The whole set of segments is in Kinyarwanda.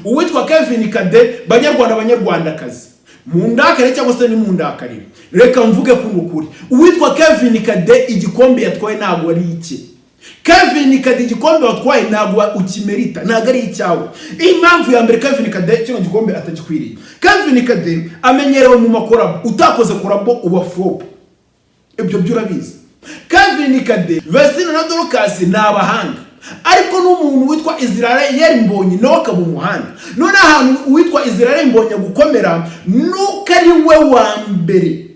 Uwitwa Kevin Kade, banyarwanda, banyarwandakazi, mundakare cyangwa se nimundakarire, reka mvuge ko ukuri. Uwitwa Kevin Kade, igikombe yatwaye ntabwo ari icye. Kevin Kade, igikombe watwaye ntabwo ukimerita, ntabwo ari icyawe. Impamvu ya mbere Kevin Kade kino gikombe atagikwiriye: Kevin Kade amenyerewe mu macollabo. Utakoze collabo uba flop, ibyo byo urabizi. Kevin Kade, Vestine na Dorcas ni abahanga, ariko n'umuntu witwa Israel Mbonyi nawe akaba umuhanga. None ahantu uwitwa Israel Mbonyi gukomera nuko ari we wa mbere,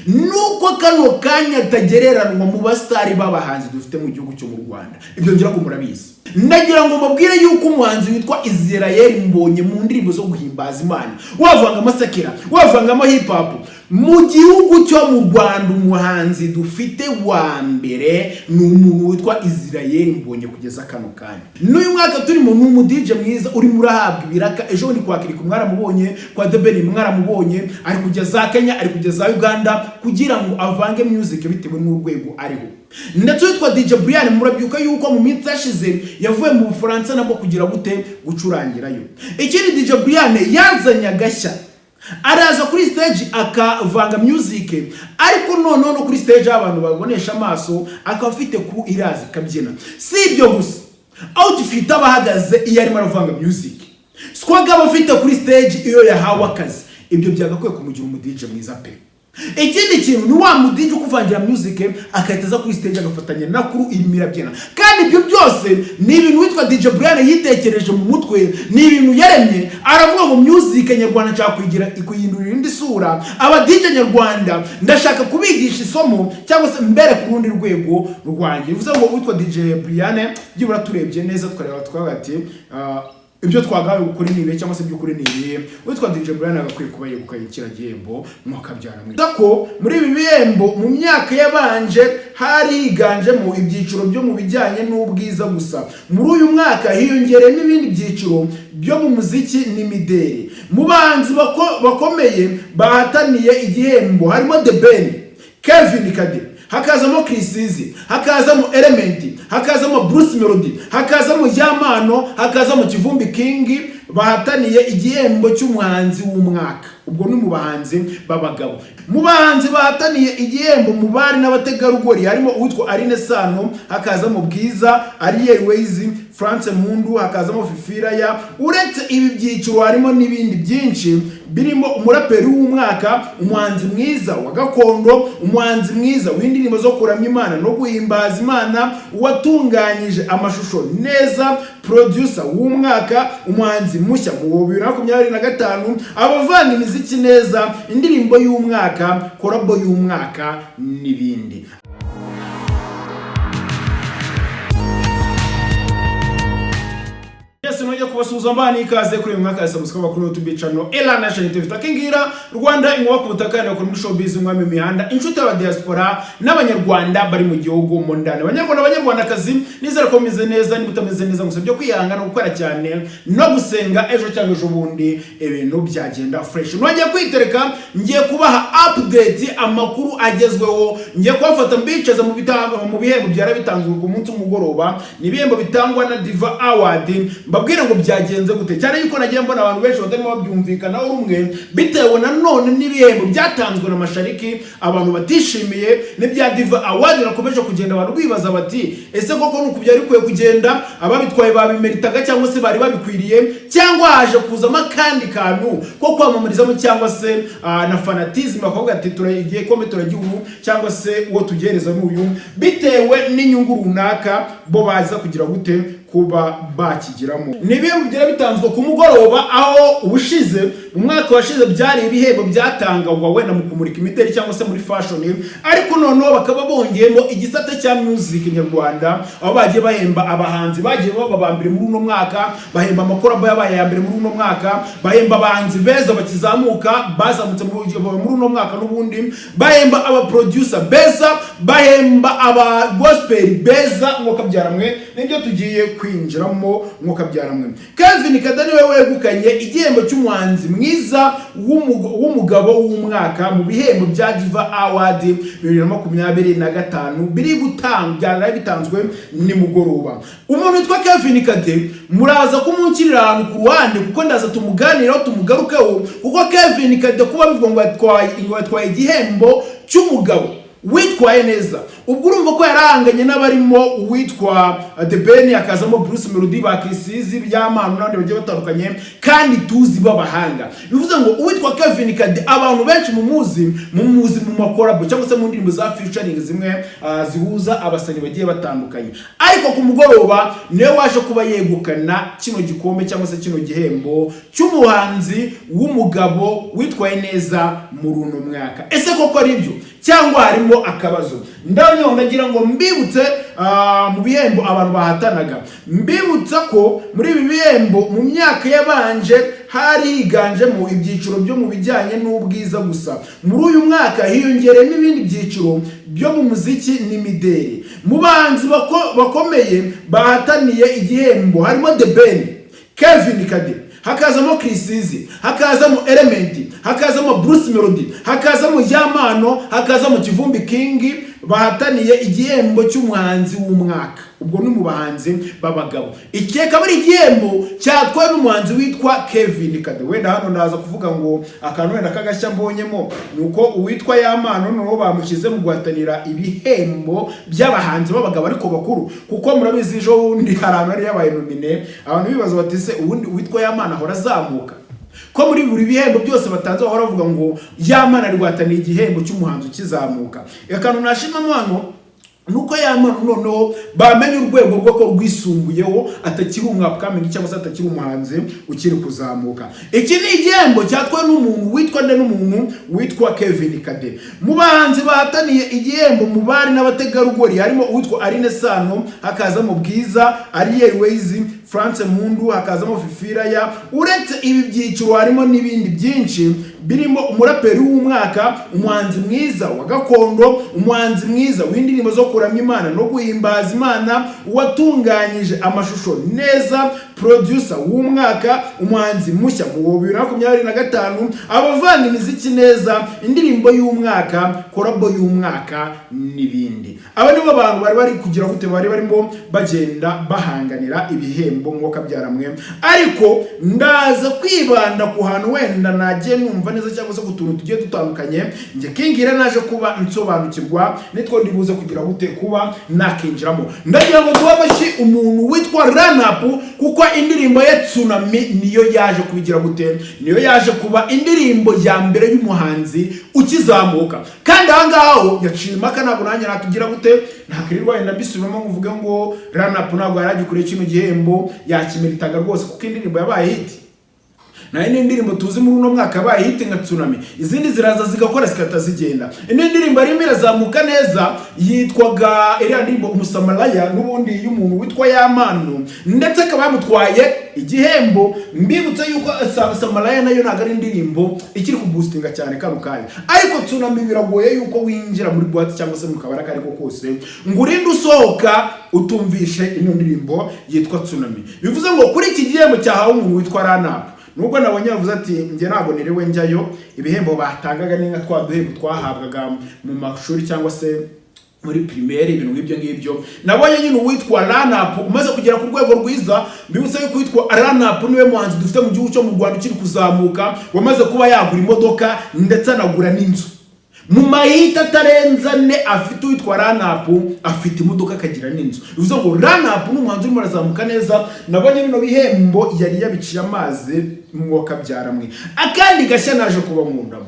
nuko kano kanya atagereranwa mu basitari b'abahanzi dufite mu gihugu cyo mu Rwanda. Ibyo ngira ngo murabizi. Ndagira ngo mbabwire yuko umuhanzi witwa Israel Mbonyi, mu ndirimbo zo guhimbaza Imana, wavangamo secular, wavangamo hip hop, mu gihugu cyo mu Rwanda umuhanzi dufite wa mbere ni umuntu witwa Israel Mbonyi kugeza kano kanya. N'uyu mwaka turimo ni umu DJ mwiza urimo urahabwa ibiraka. Ejo bundi kwa Kirikou mwaramubonye, kwa The Ben mwaramubonye, ari kujya za Kenya, ari kujya za Uganda kugira ngo avange music bitewe n'urwego ariho. Ndetse witwa DJ Brian, murabyuka yuko mu minsi yashize yavuye mu Bufaransa nabwo kugira gute? Gucurangirayo. Ikindi, DJ Brian yazanye agashya, araza kuri stage akavanga music, ariko noneho no kuri stage aho abantu babonesha amaso akaba afite ku iraza ikabyina. Si ibyo gusa, outfit aba ahagaze iyo arimo aravanga music, swag aba afite kuri stage iyo yahawe akazi, ibyo byagakwiye kumugira umu DJ mwiza pe. Ikindi kintu, ni wa mu DJ ukuvangira music agahita aza kuri stage agafatanya na crew irimo irabyina. Kandi ibyo byose ni ibintu witwa DJ Brian yitekereje mu mutwe, ni ibintu yaremye, aravuga ngo music nyarwanda nshaka kuyigira, kuyihindurira indi sura. Aba DJ nyarwanda ndashaka kubigisha isomo cyangwa se mbere ku rundi rwego rwanjye. Bivuze ngo witwa DJ Brian, byibura turebye neza tukareba, tukavuga ati ibyo twagawe ukuri ni ibihe cyangwa se iby'ukuri ni ibihe? Witwa DJ Brian agakwiye kuba yegukanye kiriya gihembo, mwakabyara mwe. Ko muri ibi bihembo mu myaka yabanje hari higanjemo ibyiciro byo mu bijyanye n'ubwiza gusa, muri uyu mwaka hiyongereyemo ibindi byiciro byo mu muziki n'imideli. Mu bahanzi bakomeye bahataniye igihembo harimo The Ben, Kevin Kade, hakazamo Chriss Eazy, hakazamo Element, hakazamo Bruce Melody, hakazamo Yampano, hakazamo Kivumbi King bahataniye igihembo cy'umuhanzi w'umwaka. Ubwo ni mu bahanzi b'abagabo. Mu bahanzi bahataniye igihembo mu bari n'abategarugori harimo uwitwa Aline Sano, hakazamo Bwiza, Ariel Wayz, France Mundu, hakazamo Fifi Raya. Uretse ibi byiciro harimo n'ibindi byinshi birimo umuraperi w'umwaka, umuhanzi mwiza wa gakondo, umuhanzi mwiza w'indirimbo zo kuramya Imana no guhimbaza Imana, uwatunganyije amashusho neza, producer w'umwaka, umuhanzi mushya mu 2025, abavanga imiziki neza, indirimbo y'umwaka, collabo y'umwaka n'ibindi. Yes, nongeye kubasuhuza, mbani ikaze kuri uyu mwaka ya subscribe kuri YouTube channel Ela Nation TV. Takingira Rwanda, inkuba ku butaka, kuri muri showbiz, umwami mihanda, inshuti y'aba diaspora n'abanyarwanda bari mu gihugu mu ndani. Abanyarwanda, abanyarwandakazi, nizere ko meze neza. Niba utameze neza, ngusabye kwihangana, gukora cyane no gusenga, ejo cyangwa ejo bundi ibintu byagenda fresh. Nongeye kwitereka, ngiye kubaha update, amakuru agezweho. Ngiye kubafata mbicaza mu bihembo byara bitanzwe ku munsi w'umugoroba. Ni ibihembo bitangwa na Diva Award. Mbabwire ngo byagenze gute, cyane yuko nagiye mbona abantu benshi batarimo babyumvikanaho rumwe, bitewe na none n'ibihembo byatanzwe na Mashariki abantu batishimiye, n'ibya Diva Award nakomeje kugenda abantu bibaza bati: ese koko nuko byari bikwiye kugenda? Ababitwaye babimeritaga cyangwa se bari babikwiriye, cyangwa haje kuzamo akandi kantu ko kwamamarizamo cyangwa se na fanatisme, bakavuga ati turagiye kome turagiye ubu cyangwa se uwo tugereza n'uyu, bitewe n'inyungu runaka bo baza kugira gute kuba bakigiramo. Ni ibihembo byari bitanzwe ku mugoroba, aho ubushize, mu mwaka washize, byari ibihembo byatangwaga wenda mu kumurika imideli cyangwa se muri fashion, ariko noneho bakaba bongeyemo igisata cya music nyarwanda, aho bagiye bahemba abahanzi bagiye baba ba mbere muri uno mwaka, bahemba amacollabo yabaye aya mbere muri uno mwaka, bahemba abahanzi beza bakizamuka, bazamutse muri uno mwaka n'ubundi, bahemba aba producer beza, bahemba aba gospel beza. Mwuka byaramwe nibyo tugiye kwinjiramo, mwuka byaramwe. Kevin Kade niwe wegukanye igihembo cy'umuhanzi mwiza. mwiza w'umugabo w'umwaka mu bihembo bya Diva Award 2025 biri gutanga, byaraye bitanzwe nimugoroba. Umuntu witwa Kevin Kade muraza kumunkirira ahantu ku ruhande, kuko ndaza tumuganiraho, tumugarukeho, kuko Kevin Kade kuba bivuga ngo yatwaye igihembo cy'umugabo witwaye neza, ubwo urumva ko yarahanganye n'abarimo uwitwa The Ben, hakazamo Bruce Melody, ba Chriss, Byamano n'abandi bagiye batandukanye kandi tuzi b'abahanga. Bivuze ngo uwitwa Kevin Kade abantu benshi mumuzi mu macollabo cyangwa se mu ndirimbo za featuring zimwe zihuza abahanzi bagiye batandukanye, ariko ku mugoroba niwe waje kuba yegukana kino gikombe cyangwa se kino gihembo cy'umuhanzi w'umugabo witwaye neza muri uno mwaka. Ese koko ari byo cyangwa harimo akabazo? Ndabona ndagira ngo mbibutse mu bihembo abantu bahatanaga, mbibutsa ko muri ibi bihembo mu myaka yabanje hari higanjemo ibyiciro byo mu bijyanye n'ubwiza gusa. Muri uyu mwaka hiyongereyemo ibindi byiciro byo mu muziki n'imideli. Mu bahanzi bakomeye bahataniye igihembo harimo The Ben, Kevin Kade, hakazamo Chriss Eazy, hakazamo Element, hakazamo Bruce Melody, hakazamo Yamano, hakazamo Kivumbi King bahataniye igihembo cy'umuhanzi w'umwaka. Ubwo ni mu bahanzi b'abagabo. Iki akaba ari igihembo cyatwawe n'umuhanzi witwa Kevin Kade. Wenda hano ndaza kuvuga ngo akantu wenda k'agashya mbonyemo ni uko uwitwa Yamano noneho bamushyize mu guhatanira ibihembo by'abahanzi b'abagabo ariko bakuru, kuko murabizi ejo bundi hari ahantu yari yabaye nominé, abantu bibaza bati: "Se ubundi uwitwa Yamano ahora azamuka, ko muri buri bihembo byose batanze bahora bavuga ngo Yamano ari guhatanira igihembo cy'umuhanzi ukizamuka?" Akantu nashimamo hano nuko Yamano noneho bamenye urwego rwe ko rwisumbuyeho, atakiri umwupcoming cyangwa se atakiri umuhanzi ukiri kuzamuka. Iki ni igihembo cyatwawe n'umuntu witwa nde? N'umuntu witwa Kevin Kade. Mu bahanzi bahataniye igihembo mu bari n'abategarugori harimo uwitwa Aline Sano, hakazamo Bwiza, Ariel Wayz, France Mundu, hakazamo Fifiraya. Uretse ibi byiciro harimo n'ibindi byinshi birimo umuraperi w'umwaka, umuhanzi mwiza wa gakondo, umuhanzi mwiza w'indirimbo zo kuramya Imana no guhimbaza Imana, uwatunganyije amashusho neza, producer w'umwaka, umuhanzi mushya mu 2025, abavanga imiziki neza, indirimbo y'umwaka, collabo y'umwaka n'ibindi. Aba nibo bantu bari bari kugira gute, bari barimo bagenda bahanganira ibihembo mwuka byaramwe. Ariko ndaza kwibanda ku hantu wenda nagiye numva neza cyangwa se ku tuntu tugiye dutandukanye njye kingira naje kuba nsobanukirwa, nitwo ndibuze kugira gute, kuba nakinjiramo. Ndagira ngo duhe amashyi umuntu witwa Ranapu, kuko indirimbo ye Tsunami niyo yaje kubigira gute, niyo yaje kuba indirimbo ya mbere y'umuhanzi ukizamuka. Kandi aha ngaha ho yaciye impaka, ntabwo nanjye nakugira gute, ntakwirirwa wenda mbisubiramo ngo uvuge ngo Ranapu ntabwo yari agikuriye kino gihembo, yakimeritaga rwose kuko indirimbo yabaye hit. Nayo ni indirimbo tuzi muri uno mwaka yabaye hit nka Tsunami, izindi ziraza zigakora zigahita zigenda. Indi ndirimbo yarimo irazamuka neza yitwaga iriya ndirimbo Umusamaraya, n'ubundi y'umuntu witwa Yamano, ndetse akaba yamutwaye igihembo. Mbibutse yuko Samaraya nayo ntabwo ari indirimbo ikiri kuboostinga cyane kano kanya, ariko Tsunami biragoye yuko winjira muri boîte cyangwa se mu kabari ako ariko kose ngo urinde usohoka utumvishe ino ndirimbo yitwa Tsunami. Bivuze ngo kuri iki gihembo cyahawe umuntu witwa Ranapu, nubwo nabonye yavuze ati: "Njye ntabwo niriwe njyayo, ibihembo batangaga ni nka twa duhembo twahabwaga mu mashuri cyangwa se muri primaire," ibintu nk'ibyo ngibyo. Nabonye nyine uwitwa Ranapu umaze kugera ku rwego rwiza. Mbibutse yuko uwitwa Ranapu niwe muhanzi dufite mu gihugu cyo mu Rwanda ukiri kuzamuka wamaze kuba yagura imodoka ndetse anagura n'inzu mu mahita atarenze ane afite. Uwitwa Ranapu afite imodoka, akagira n'inzu. Bivuze ngo Ranapu ni umuhanzi urimo arazamuka neza. Nabonye bino bihembo yari yabiciye amazi mwuka byaramwe. Akandi gashya naje kuba nkundamo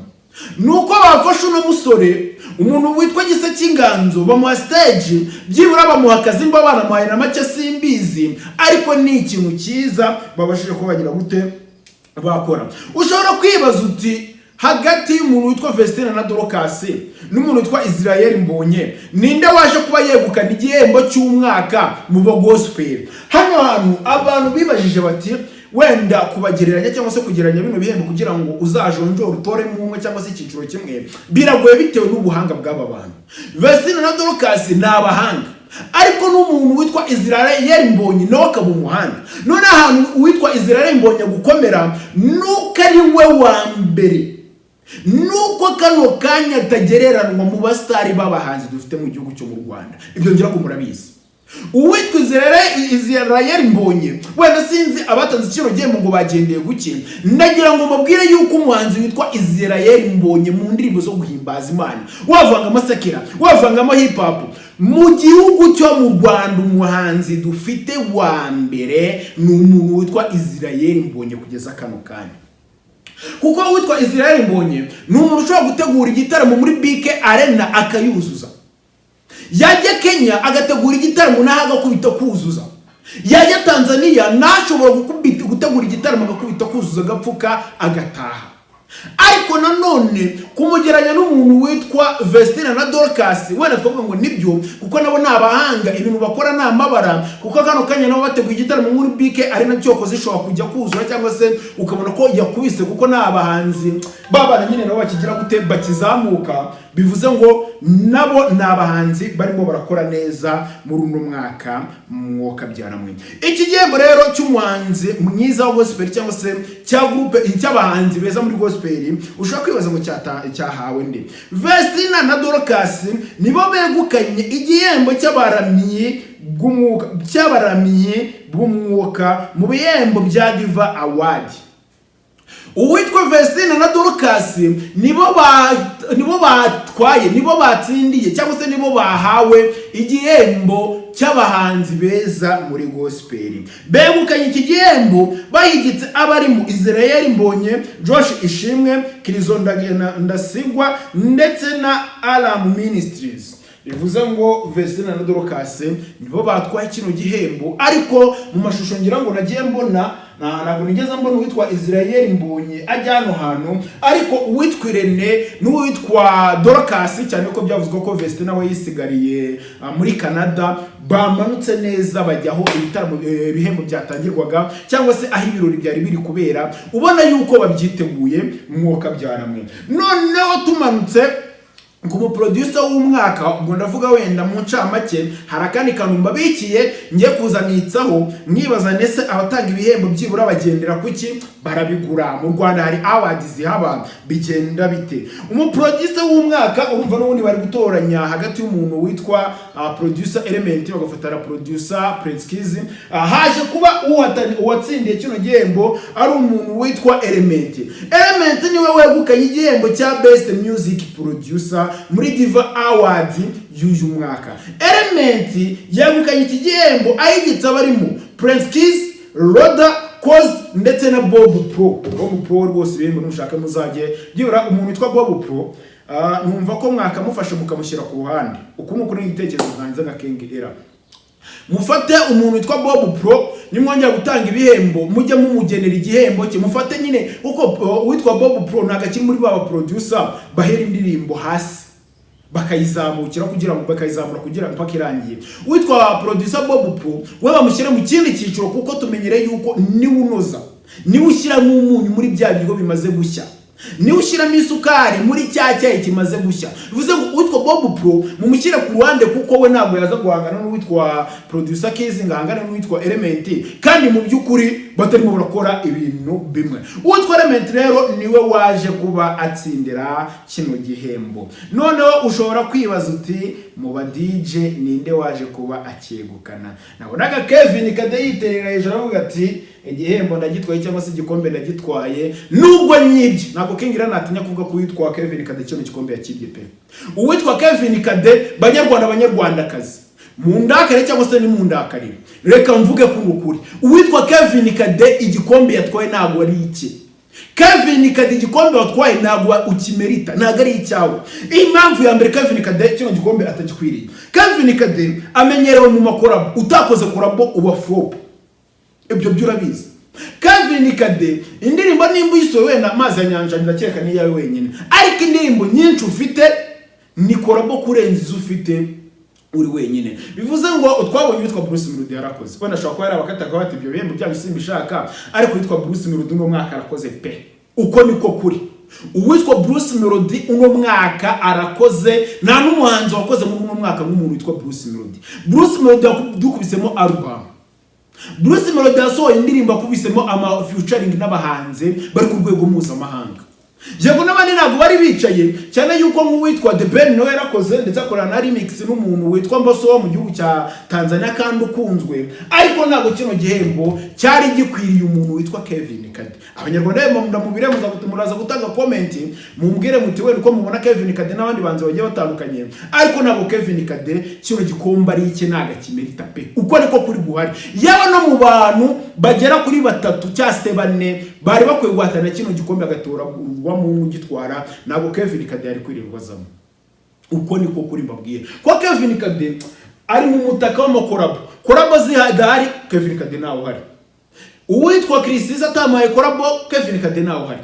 ni uko bafashe uno musore, umuntu witwa Gisa cy'Inganzo, bamuha stage, byibura bamuha akazi, mba banamuhaye na make simbizi, ariko ni ikintu cyiza babashije kuba bagira gute, bakora. Ushobora kwibaza uti: "Hagati y'umuntu witwa Vestine na Dorcas n'umuntu witwa Israel Mbonye, ninde waje kuba yegukana igihembo cy'umwaka mu ba gospel?" Hano hantu abantu bibajije bati wenda kubagereranya cyangwa se kugereranya bino bihembo kugira ngo uzajonjore utoremo umwe cyangwa se icyiciro kimwe biragoye bitewe n'ubuhanga bw'aba bantu. Vestine na Dorcas ni abahanga. Ariko n'umuntu witwa Israel Mbonyi nawe akaba umuhanga. None ahantu uwitwa Israel Mbonyi gukomera nuko ari we wa mbere, nuko kano kanya atagereranwa mu basitari b'abahanzi dufite mu gihugu cyo mu Rwanda. Ibyo ngira ngo murabizi. Uwitwa Israel Mbonyi, wenda sinzi abatanze kino gihembo ngo bagendeye guke. Ndagira ngo mbabwire yuko umuhanzi witwa Israel Mbonyi mu ndirimbo zo guhimbaza Imana, wavangamo secular, wavangamo hip hop, mu gihugu cyo mu Rwanda umuhanzi dufite wa mbere ni umuntu witwa Israel Mbonyi kugeza kano kanya. Kuko uwitwa Israel Mbonyi ni umuntu ushobora gutegura igitaramo muri BK Arena akayuzuza, yajya Kenya agategura igitaramo naho agakubita kuzuza, yajya Tanzania ntashobora gutegura igitaramo agakubita kuzuza, agapfuka agataha. Ariko nanone kumugeranya n'umuntu witwa Vestina na Dorcas, wenda twavuga ngo nibyo, kuko nabo ni abahanga, ibintu bakora ni amabara. Kuko kano kanya nabo bateguye igitaramo muri BK Arena, cyokoze ishobora kujya kuzura cyangwa se ukabona ko yakubise, kuko ni abahanzi babana nyine nabo bakigira gute, bakizamuka. Bivuze ngo nabo ni abahanzi barimo barakora neza muri uno mwaka. Mwuka byaramwe. Iki gihembo rero cy'umuhanzi mwiza wa gospel cyangwa se cya groupe cy'abahanzi beza muri gospel, ushobora kwibaza ngo cyahawe nde? Vestina na Dorcas nibo begukanye igihembo cy'abaramyi bw'umwuka mu bihembo bya Diva Award. Uwitwa Vestine na Dorcas nibo batwaye, nibo batsindiye cyangwa se nibo bahawe igihembo cy'abahanzi beza muri gospel. Begukanye iki gihembo bahigitse abarimo Israel Mbonyi, Josh Ishimwe, Kirizo Ndasigwa ndetse na Alarm Ministries. Bivuze ngo Vestine na Dorcas nibo batwaye kino gihembo. Ariko mu mashusho ngira ngo nagiye mbona, ntabwo nigeze mbona uwitwa Israel Mbonyi ajya hano hantu, ariko uwitwa Irene n'uwitwa Dorcas, cyane ko byavuzwe ko Vestine we yisigariye muri Canada, bamanutse neza bajya aho ibitaramo, ibihembo byatangirwaga cyangwa se aho ibirori byari biri kubera, ubona yuko babyiteguye. Mwuka byaramwe. Noneho tumanutse ku muproducer w'umwaka, ubwo ndavuga wenda mu ncamake, hari akandi kantu mbabikiye ngiye kuzanitsaho mwibaza ndetse abatanga ibihembo byibura bagendera kuki, barabigura? Mu Rwanda hari award zihaba, bigenda bite? Umuproducer w'umwaka, urumva n'ubundi bari gutoranya hagati y'umuntu witwa producer Element, bagafata na producer Prince Kizi. Haje kuba uwatsindiye kino gihembo ari umuntu witwa Element. Element niwe wegukanye igihembo cya best music producer muri Diva Awards y'uyu mwaka. Element yegukanye iki gihembo ahigitse abarimo Prince Kiz, Roda Koz ndetse na Bob Pro. Bob Pro rwose ibihembo nushaka muzajye byibura umuntu witwa Bob Pro, numva ko mwakamufasha mukamushyira ku ruhande. Uku ni ukuri igitekerezo bwanjye nka King Era. Mufate umuntu witwa Bob Pro, nimwongera gutanga ibihembo mujye mumugenera igihembo cye. Mufate nyine kuko uwitwa Bob Pro ntabwo akiri muri ba producer bahera indirimbo hasi bakayizamukira kugira ngo bakayizamura kugira ngo mpaka irangiye. Uwitwa producer Bob Pro we bamushyire mu kindi cyiciro, kuko tumenyereye yuko niwe unoza, niwe ushyiramo umunyu muri bya biryo bimaze gushya, niwe ushyiramo isukari muri cya cyayi kimaze gushya. Bivuze ngo uwitwa Bob Pro mumushyire ku ruhande, kuko we ntabwo yaza guhangana n'uwitwa producer Kizi ngo ahangane n'uwitwa Element, kandi mu by'ukuri batarimo barakora ibintu bimwe. Uwitwa Element rero niwe waje kuba atsindira kino gihembo. Noneho ushobora kwibaza uti: mu ba DJ ninde waje kuba acyegukana? Nabonaga Kevin Kade yiterera hejuru avuga ati: "Igihembo ndagitwaye cyangwa se igikombe ndagitwaye nubwo nyibye." Ntabwo King Ira natinya kuvuga ko uwitwa Kevin Kade kino gikombe yakibye pe. Uwitwa Kevin Kade, banyarwanda, banyarwandakazi, mundakare cyangwa se nimundakarire, reka mvuge ko ukuri: uwitwa Kevin Kade igikombe yatwaye ntabwo ari icye. Kevin Kade, igikombe watwaye ntabwo ukimerita, ntabwo ari icyawe. Impamvu ya mbere Kevin Kade kino gikombe atagikwiriye: Kevin Kade amenyerewe mu macollabo, utakoze collabo uba flop, ibyo byo urabizi. Kevin Kade indirimbo nimba uyisohoye, wenda Amazi ya Nyanja ndakeka ni iyawe wenyine, ariko indirimbo nyinshi ufite ni collabo kurenza izo ufite uri wenyine. Bivuze ngo twabonye uwitwa Bruce Melody yarakoze, wenda ashobora kuba yarabakataga bati: "Ibyo bihembo byanyu simbishaka." Ariko uwitwa Bruce Melody uno mwaka arakoze pe, uko niko kuri. Uwitwa Bruce Melody uno mwaka arakoze. Nta n'umuhanzi wakoze muri uno mwaka nk'umuntu witwa Bruce Melody. Bruce Melody yakubisemo album, Bruce Melody yasohoye indirimbo, akubisemo ama featuring n'abahanzi bari ku rwego mpuzamahanga. Yego, n'abandi ntabwo bari bicaye, cyane yuko nk'uwitwa The Ben nawe yarakoze, ndetse akorana na remix n'umuntu witwa Mbosso wo mu gihugu cya Tanzania kandi ukunzwe. Ariko ntabwo kino gihembo cyari gikwiriye umuntu witwa Kevin Kade. Abanyarwanda mubire muraza gutanga comment, mumbwire muti wenda uko mubona Kevin Kade n'abandi banzi bagiye batandukanye. Ariko ntabwo Kevin Kade kino gikombe ari icye, ntabwo akimerita pe. Uko niko kuri guhari. Yaba no mu bantu bagera kuri batatu cyangwa se bane bari bakwiye guhatana kino gikombe agatorwamo ugitwara, ntabwo Kevin Kade yari kwirirwa azamo. Uko niko kuri mbabwira ko Kevin Kade ari mu mutaka w'amacollabo. Collabo zihari, Kevin Kade ntawe uhari. Uwitwa Chriss atamaye collabo, Kevin Kade ntawe uhari.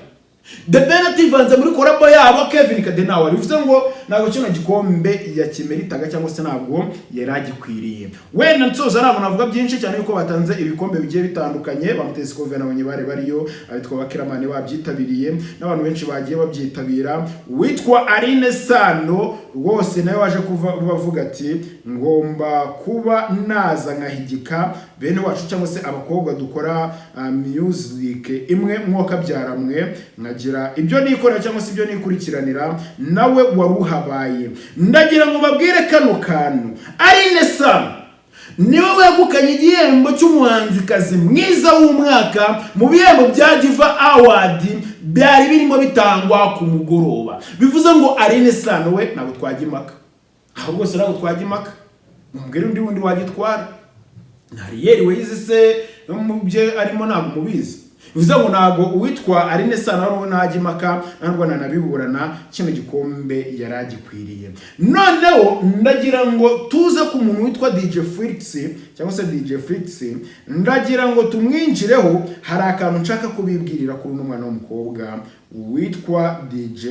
The Ben ativanze muri collabo yabo, Kevin Kade ntawe uhari. Bivuze ngo ntabwo kino gikombe yakimeritaga cyangwa se ntabwo yari agikwiriye. Wenda nsoza, ntabwo navuga byinshi cyane yuko batanze ibikombe bigiye bitandukanye. Bamuteze Cove nabonye bari bariyo, abitwa Bakiramani babyitabiriye n'abantu benshi bagiye babyitabira. Uwitwa Aline Sano rwose nawe waje kuva bavuga ati ngomba kuba naza nkahigika bene wacu cyangwa se abakobwa dukora music imwe mwokabyaramwe, nkagira ibyo nikorera cyangwa se ibyo nikurikiranira. Nawe wari uhabaye. Ndagira ngo babwire kano kantu: Aline Sano niwe wegukanye igihembo cy'umuhanzikazi mwiza w'umwaka mu bihembo bya Diva Award byari birimo bitangwa ku mugoroba. Bivuze ngo Aline Sano we ntabwo twajya impaka aho rwose, ntabwo twajya impaka. Mumbwire undi wundi wagitwara. Ntariyeri wize se mu bye arimo, ntabwo mubizi. Bivuze ngo ntabwo uwitwa Aline Sano ari ntajya impaka, ntabwo nanabiburana, kino gikombe yari agikwiriye. Noneho ndagira ngo tuze ku muntu witwa DJ Felix cyangwa se DJ Felix, ndagira ngo tumwinjireho. Hari akantu nshaka kubibwirira kuri uno mwana w'umukobwa witwa DJ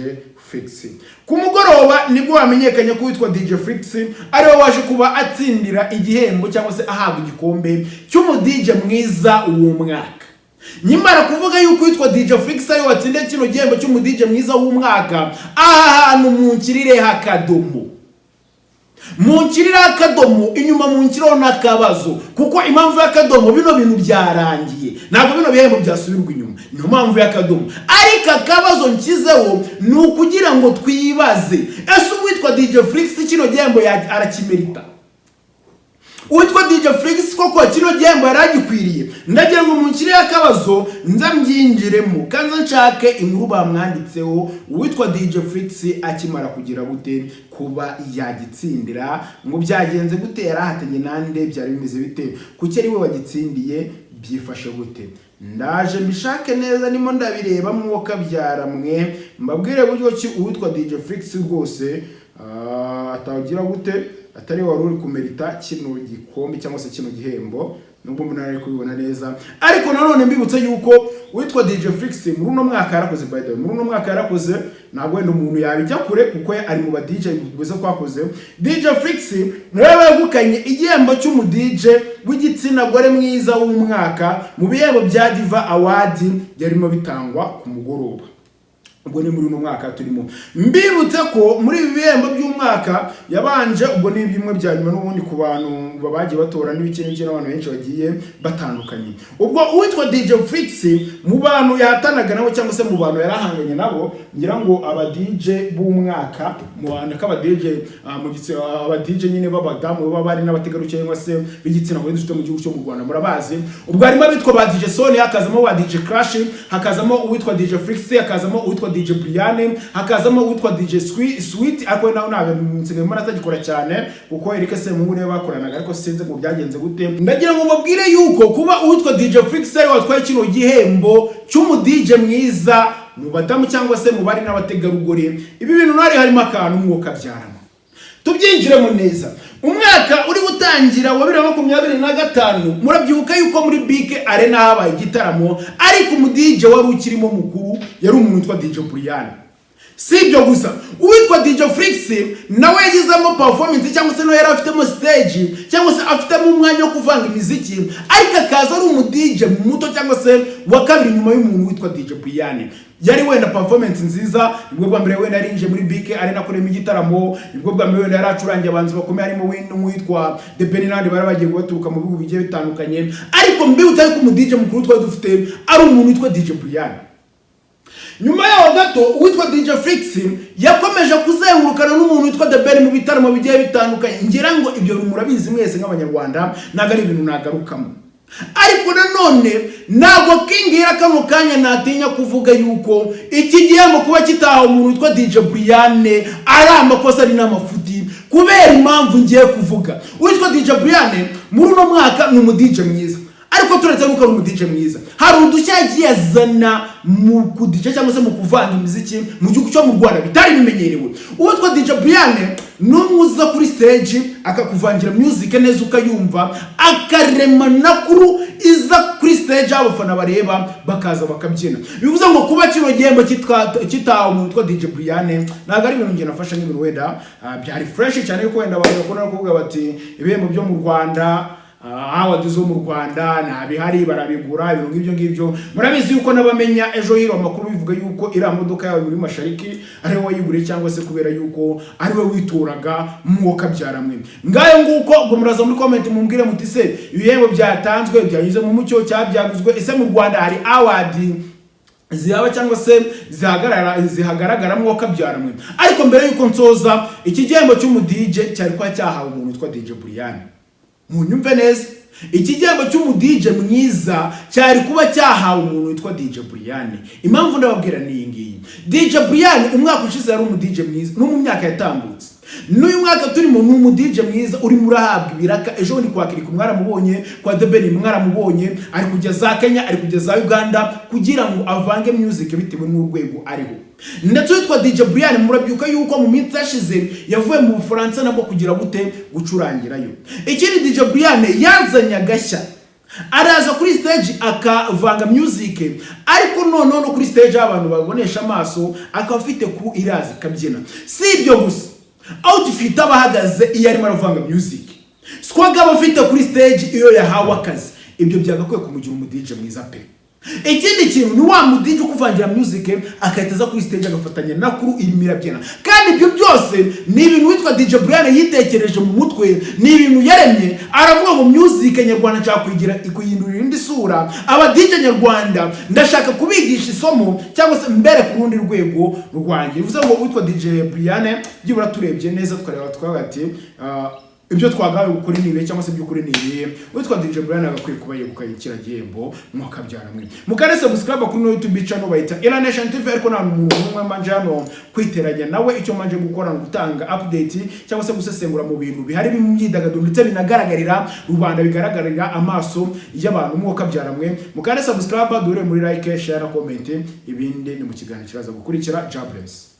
Felix. Ku mugoroba nibwo wamenyekanye ko witwa DJ Felix ariwe waje kuba atsindira igihembo cyangwa se ahabwa igikombe cy'umu DJ mwiza w'umwaka. Nyamara kuvuga yuko witwa DJ Felix ariwe watsindiye kino gihembo cy'umu DJ mwiza w'umwaka, aha hantu munkirireho akadomo, munkirireho akadomo inyuma, munkirireho n'akabazo. Kuko impamvu y'akadomo, bino bintu byarangiye, ntabwo bino bihembo byasubirwa inyuma, niyo mpamvu y'akadomo. Ariko akabazo nshyizeho ni ukugira ngo twibaze: ese uwitwa DJ Felix kino gihembo arakimerita? Uwitwa DJ Felix koko kino gihembo yari agikwiriye? Ndagira ngo munshyireho akabazo, nza mbyinjiremo kanza nshake inkuru bamwanditseho uwitwa DJ Felix akimara kugira gute, kuba yagitsindira. Ngo byagenze gute? Yarahatanye nande? Byari bimeze bite? Kuki ari we wagitsindiye? Byifashe gute? Ndaje mbishake neza, nimo ndabireba mwuka mwe, mbabwire buryo ki uwitwa DJ Felix rwose atagira gute, atari wari uri kumerita kino gikombe cyangwa se kino gihembo, nubwo mbona ari kubibona neza. Ariko nanone mbibutse yuko uwitwa DJ Felix muri uno mwaka yarakoze. By the way, muri uno mwaka yarakoze, ntabwo wenda umuntu yabijya kure kuko ari mu ba DJ bivuze kwakoze. DJ Felix niwe wegukanye igihembo cy'umu DJ w'igitsina gore mwiza w'umwaka mu bihembo bya Diva Award byarimo bitangwa ku mugoroba. Ubwo ni muri uno mwaka turimo. Mbibutse ko muri ibi bihembo by'umwaka yabanje, ubwo ni bimwe bya nyuma n'ubundi ku bantu bagiye batora n'ibiki n'ibiki n'abantu benshi bagiye batandukanye. Ubwo uwitwa DJ Felix, mu bantu yahatanaga nabo cyangwa se mu bantu yarahanganye nabo, ngira ngo aba DJ b'umwaka mu bantu k'aba DJ mu aba DJ nyine b'abadamu baba bari n'abategarugori cyangwa se b'igitsina gore dufite mu gihugu cyo mu Rwanda, murabazi. Ubwo harimo abitwa ba DJ Sonia, hakazamo ba DJ Crash, hakazamo uwitwa DJ Felix, hakazamo uwitwa DJ Brian, hakazamo uwitwa DJ Sweet, ariko nawe ntabwo nsigaye mbona atagikora cyane kuko Eric Semungu niwe bakoranaga, ariko sinzi ngo byagenze gute. Ndagira ngo mbabwire yuko kuba uwitwa DJ Felix ari watwaye kino gihembo cy'umu DJ mwiza mu badamu cyangwa se mu bari n'abategarugori, ibi bintu ntari harimo akantu mwuka byaramo. Tubyinjiremo neza. Umwaka uri gutangira wa 2025, murabyibuka yuko muri BK Arena habaye igitaramo, ariko umu DJ wari ukirimo mukuru yari umuntu witwa DJ Brian. Si ibyo gusa, uwitwa DJ Flix nawe yagizemo performance, cyangwa se nawe yari afitemo stage, cyangwa se afitemo umwanya wo kuvanga imiziki, ariko akaza ari umu DJ muto cyangwa se wa kabiri nyuma y'umuntu witwa DJ Brian. Yari wenda performance nziza, nibwo bwa mbere wenda yarinjiye muri BK Arena akoremo igitaramo, nibwo bwa mbere wenda yari acurangiye abahanzi bakomeye harimo n'uwitwa The Ben n'abandi bari bagiye baturuka mu bihugu bigiye bitandukanye. Ariko mbibutsa yuko umu DJ mukuru twari dufite ari umuntu witwa DJ Brian. Nyuma yaho gato, uwitwa DJ Flix yakomeje kuzengurukana n'umuntu witwa The Ben mu bitaramo bigiye bitandukanye. Ngira ngo ibyo murabizi mwese nk'Abanyarwanda, ntabwo ari ibintu nagarukamo. Ariko nanone ntabwo kingira kano kanya natinya kuvuga yuko iki gihembo kuba kitaha umuntu witwa DJ Brian ari amakosa, ari n'amafuti, kubera impamvu ngiye kuvuga. Uwitwa DJ Brian muri uno mwaka ni umu DJ mwiza, ariko turetse nuko ari umu DJ mwiza, hari udushya yagiye azana mu kudija cyangwa se mu kuvanga imiziki mu gihugu cyo mu Rwanda bitari bimenyerewe. Uwitwa DJ Brian ni umwe uza kuri stage akakuvangira music neza ukayumva, akarema na crew iza kuri stage aho abafana bareba bakaza bakabyina. Bivuze ngo kuba kino gihembo kitaha umuntu witwa DJ Brian ntabwo ari ibintu njye nafashe nk'ibintu wenda byari fresh cyane, yuko wenda abantu bakunda kuvuga bati ibihembo byo mu Rwanda, award zo mu Rwanda nta bihari, barabigura, ibintu nk'ibyo ngibyo. Murabizi yuko n'abamenya ejo hiro amakuru bivuga yuko iriya modoka yawe muri Mashariki ari we wayiguriye, cyangwa se kubera yuko ari we wituraga mwuka byaramwe. Ngayo nguko. Ubwo muraza muri comment mumbwire muti: se ibihembo byatanzwe byanyuze mu mucyo cyangwa byaguzwe? Ese mu Rwanda hari award zihaba cyangwa se zihagarara zihagaragaramo kabyaramwe? Ariko mbere yuko nsoza, iki gihembo cy'umu DJ cyari kuba cyahawe umuntu witwa DJ Brian. Munyumve neza, iki gihembo cy'umu DJ mwiza cyari kuba cyahawe umuntu witwa DJ Brian. Impamvu ndababwira ni iyi ngiyi: DJ Brian umwaka ushize yari umu DJ mwiza, no mu myaka yatambutse, n'uyu mwaka turimo ni umu DJ mwiza urimo urahabwa ibiraka. Ejo bundi kwa Kiriko mwaramubonye, kwa The Ben mwaramubonye, ari kujya za Kenya, ari kujya za Uganda kugira ngo avange music bitewe n'urwego ariho. Ndetse witwa DJ Brian murabyuka yuko mu minsi yashize yavuye mu Bufaransa nabwo kugira gute? Gucurangirayo. Ikindi, DJ Brian yazanye agashya, araza kuri stage akavanga music, ariko noneho no kuri stage aho abantu babonesha amaso akaba afite crew iraza ikabyina. Si ibyo gusa, outfit aba ahagaze iyo arimo aravanga music, swag aba afite kuri stage iyo yahawe akazi, ibyo byagakwiye kumugira umu DJ mwiza pe. Ikindi kintu ni wa mu DJ ukuvangira music agahita aza kuri stage agafatanya na crew irimo irabyina. Kandi ibyo byose ni ibintu witwa DJ Brian yitekereje mu mutwe, ni ibintu yaremye, aravuga ngo music nyarwanda nshaka kuyigira, kuyihindurira indi sura, aba DJ nyarwanda ndashaka kubigisha isomo cyangwa se mbere ku rundi rwego rwanjye. Bivuze ngo witwa DJ Brian byibura turebye neza tukareba tukavuga ati ibyo twagawe gukora ni ibihe cyangwa se by'ukuri ni ibihe, witwa DJ Brian agakwiye kuba yegukanye kiriya gihembo. Mwakabyara mwe mukare subscribe kuri no YouTube channel bayita Ela Nation TV. Ariko nta muntu n'umwe manje hano kwiteranya nawe. Icyo manje gukora ni gutanga update cyangwa se gusesengura mu bintu bihari by'imyidagaduro ndetse binagaragarira rubanda, bigaragarira amaso y'abantu. Mwakabyara mwe mukare subscribe, dore muri like, share na comment. Ibindi ni mu kiganiro kiraza gukurikira. Jobless.